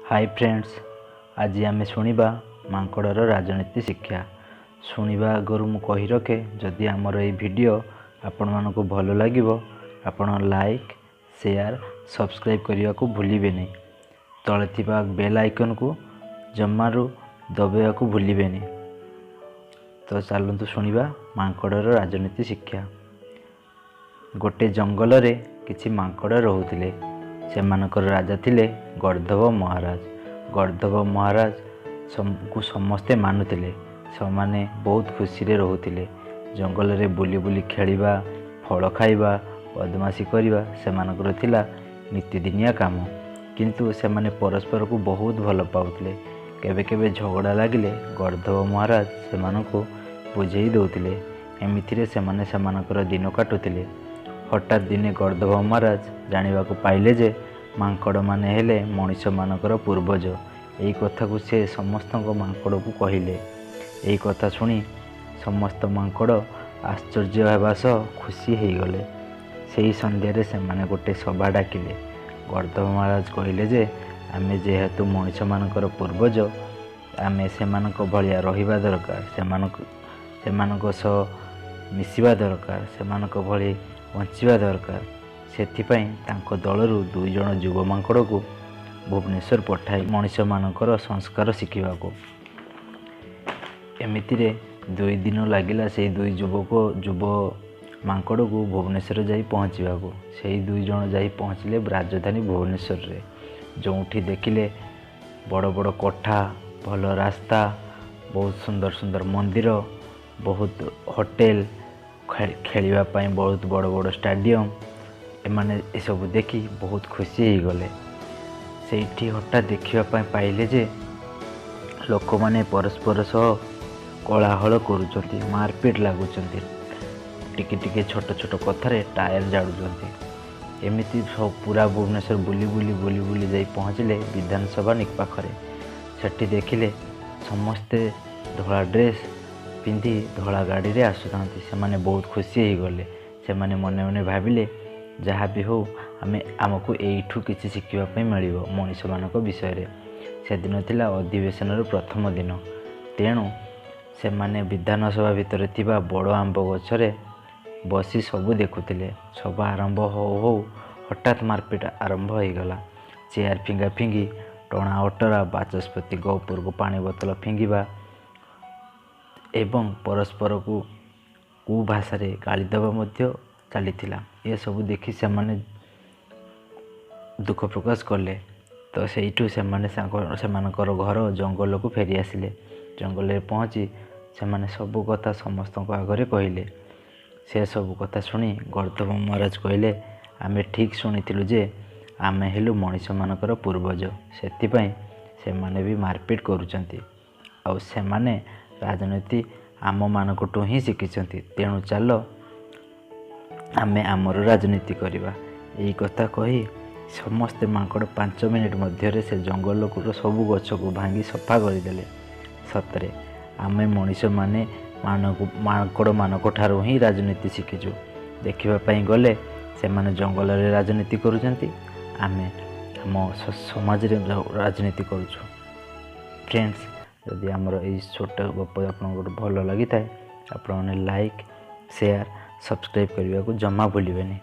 High friends, ଆଜି ଆମେ ଶୁଣିବା ମାଙ୍କଡ଼ର ରାଜନୀତି ଶିକ୍ଷା। ଶୁଣିବା ଆଗରୁ ମୁଁ କହି ରଖେ, ଯଦି ଆମର ଏଇ ଭିଡ଼ିଓ ଆପଣମାନଙ୍କୁ ଭଲ ଲାଗିବ, ଆପଣ ଲାଇକ୍, ସେୟାର, ସବସ୍କ୍ରାଇବ୍ କରିବାକୁ ଭୁଲିବେନି। ତଳେ ଥିବା ବେଲ୍ ଆଇକନ୍କୁ ଜମାରୁ ଦବାଇବାକୁ ଭୁଲିବେନି। ତ ଚାଲନ୍ତୁ ଶୁଣିବା ମାଙ୍କଡ଼ର ରାଜନୀତି ଶିକ୍ଷା। ଗୋଟେ ଜଙ୍ଗଲରେ କିଛି ମାଙ୍କଡ଼ ରହୁଥିଲେ। ସେମାନଙ୍କର ରାଜା ଥିଲେ ଗର୍ଦ୍ଦଭ ମହାରାଜ। ଗର୍ଦ୍ଦଭ ମହାରାଜଙ୍କୁ ସମସ୍ତେ ମାନୁଥିଲେ। ସେମାନେ ବହୁତ ଖୁସିରେ ରହୁଥିଲେ। ଜଙ୍ଗଲରେ ବୁଲି ବୁଲି ଖେଳିବା, ଫଳ ଖାଇବା, ବଦମାସି କରିବା ସେମାନଙ୍କର ଥିଲା ନିତିଦିନିଆ କାମ। କିନ୍ତୁ ସେମାନେ ପରସ୍ପରକୁ ବହୁତ ଭଲ ପାଉଥିଲେ। କେବେ କେବେ ଝଗଡ଼ା ଲାଗିଲେ ଗର୍ଦ୍ଦଭ ମହାରାଜ ସେମାନଙ୍କୁ ବୁଝେଇ ଦେଉଥିଲେ। ଏମିତିରେ ସେମାନେ ସେମାନଙ୍କର ଦିନ କାଟୁଥିଲେ। ହଠାତ୍ ଦିନେ ଗର୍ଦ୍ଦଭ ମହାରାଜ ଜାଣିବାକୁ ପାଇଲେ ଯେ ମାଙ୍କଡ଼ମାନେ ହେଲେ ମଣିଷମାନଙ୍କର ପୂର୍ବଜ। ଏହି କଥାକୁ ସେ ସମସ୍ତଙ୍କ ମାଙ୍କଡ଼କୁ କହିଲେ। ଏହି କଥା ଶୁଣି ସମସ୍ତ ମାଙ୍କଡ଼ ଆଶ୍ଚର୍ଯ୍ୟ ହେବା ସହ ଖୁସି ହେଇଗଲେ। ସେହି ସନ୍ଧ୍ୟାରେ ସେମାନେ ଗୋଟେ ସଭା ଡାକିଲେ। ଗର୍ଦ୍ଦଭ ମହାରାଜ କହିଲେ ଯେ ଆମେ ଯେହେତୁ ମଣିଷମାନଙ୍କର ପୂର୍ବଜ, ଆମେ ସେମାନଙ୍କ ଭଳିଆ ରହିବା ଦରକାର, ସେମାନଙ୍କ ସହ ମିଶିବା ଦରକାର, ସେମାନଙ୍କ ଭଳି ବଞ୍ଚିବା ଦରକାର। ସେଥିପାଇଁ ତାଙ୍କ ଦଳରୁ 2 ଜଣ ଯୁବ ମାଙ୍କଡ଼କୁ ଭୁବନେଶ୍ୱର ପଠାଇ ମଣିଷମାନଙ୍କର ସଂସ୍କାର ଶିଖିବାକୁ। ଏମିତିରେ 2 ଦିନ ଲାଗିଲା ସେଇ 2 ଯୁବ ମାଙ୍କଡ଼କୁ ଭୁବନେଶ୍ୱର ଯାଇ ପହଞ୍ଚିବାକୁ। ସେଇ 2 ଜଣ ଯାଇ ପହଞ୍ଚିଲେ ରାଜଧାନୀ ଭୁବନେଶ୍ୱରରେ, ଯେଉଁଠି ଦେଖିଲେ ବଡ଼ ବଡ଼ କୋଠା, ଭଲ ରାସ୍ତା, ବହୁତ ସୁନ୍ଦର ସୁନ୍ଦର ମନ୍ଦିର, ବହୁତ ହୋଟେଲ, ଖେଳିବା ପାଇଁ ବହୁତ ବଡ଼ ବଡ଼ ଷ୍ଟାଡ଼ିୟମ୍। ଏମାନେ ଏସବୁ ଦେଖି ବହୁତ ଖୁସି ହେଇଗଲେ। ସେଇଠି ହଠାତ୍ ଦେଖିବା ପାଇଁ ପାଇଲେ ଯେ ଲୋକମାନେ ପରସ୍ପର ସହ କୋଳାହଳ କରୁଛନ୍ତି, ମାରପିଟ ଲାଗୁଛନ୍ତି, ଟିକେ ଟିକେ ଛୋଟ ଛୋଟ କଥାରେ ଟାୟାର ଜାଳୁଛନ୍ତି। ଏମିତି ସବୁ ପୁରା ଭୁବନେଶ୍ୱର ବୁଲି ବୁଲି ବୁଲି ବୁଲି ଯାଇ ପହଞ୍ଚିଲେ ବିଧାନସଭା ପାଖରେ। ସେଠି ଦେଖିଲେ ସମସ୍ତେ ଧଳା ଡ୍ରେସ୍ ପିନ୍ଧି ଧଳା ଗାଡ଼ିରେ ଆସୁଥାନ୍ତି। ସେମାନେ ବହୁତ ଖୁସି ହେଇଗଲେ। ସେମାନେ ମନେ ମନେ ଭାବିଲେ, ଯାହା ବି ହଉ ଆମକୁ ଏଇଠୁ କିଛି ଶିଖିବା ପାଇଁ ମିଳିବ ମଣିଷମାନଙ୍କ ବିଷୟରେ। ସେଦିନ ଥିଲା ଅଧିବେଶନର ପ୍ରଥମ ଦିନ। ତେଣୁ ସେମାନେ ବିଧାନସଭା ଭିତରେ ଥିବା ବଡ଼ ଆମ୍ବ ଗଛରେ ବସି ସବୁ ଦେଖୁଥିଲେ। ସଭା ଆରମ୍ଭ ହଉ ହଉ ହଠାତ୍ ମାରପିଟ ଆରମ୍ଭ ହେଇଗଲା। ଚେୟାର ଫିଙ୍ଗା ଫିଙ୍ଗି, ଟଣା ଅଟରା, ବାଚସ୍ପତିଙ୍କ ଉପରକୁ ପାଣି ବୋତଲ ଫିଙ୍ଗିବା ଏବଂ ପରସ୍ପରକୁ କୁଭାଷାରେ ଗାଳି ଦେବା ମଧ୍ୟ ଚାଲିଥିଲା। ଏସବୁ ଦେଖି ସେମାନେ ଦୁଃଖ ପ୍ରକାଶ କଲେ। ତ ସେଇଠୁ ସେମାନେ ସେମାନଙ୍କର ଘର ଜଙ୍ଗଲକୁ ଫେରି ଆସିଲେ। ଜଙ୍ଗଲରେ ପହଞ୍ଚି ସେମାନେ ସବୁ କଥା ସମସ୍ତଙ୍କ ଆଗରେ କହିଲେ। ସେ ସବୁ କଥା ଶୁଣି ଗର୍ଦ୍ଦଭ ମହାରାଜ କହିଲେ, ଆମେ ଠିକ୍ ଶୁଣିଥିଲୁ ଯେ ଆମେ ହେଲୁ ମଣିଷମାନଙ୍କର ପୂର୍ବଜ, ସେଥିପାଇଁ ସେମାନେ ବି ମାରପିଟ କରୁଛନ୍ତି। ଆଉ ସେମାନେ ରାଜନୀତି ଆମମାନଙ୍କଠୁ ହିଁ ଶିଖିଛନ୍ତି। ତେଣୁ ଚାଲ ଆମେ ଆମର ରାଜନୀତି କରିବା। ଏଇ କଥା କହି ସମସ୍ତେ ମାଙ୍କଡ଼ 5 ମିନିଟ୍ ମଧ୍ୟରେ ସେ ଜଙ୍ଗଲର ସବୁ ଗଛକୁ ଭାଙ୍ଗି ସଫା କରିଦେଲେ। ସତରେ ଆମେ ମଣିଷମାନେ ମାଙ୍କଡ଼ମାନଙ୍କ ଠାରୁ ହିଁ ରାଜନୀତି ଶିଖିଛୁ। ଦେଖିବା ପାଇଁ ଗଲେ ସେମାନେ ଜଙ୍ଗଲରେ ରାଜନୀତି କରୁଛନ୍ତି, ଆମେ ଆମ ସମାଜରେ ରାଜନୀତି କରୁଛୁ। ଫ୍ରେଣ୍ଡସ୍, ଯଦି ଆମର ଏଇ ଛୋଟ ଗପ ଆପଣଙ୍କୁ ଭଲ ଲାଗିଥାଏ, ଆପଣମାନେ ଲାଇକ୍, ସେୟାର, ସବସ୍କ୍ରାଇବ୍ କରିବାକୁ ଜମା ଭୁଲିବେନି।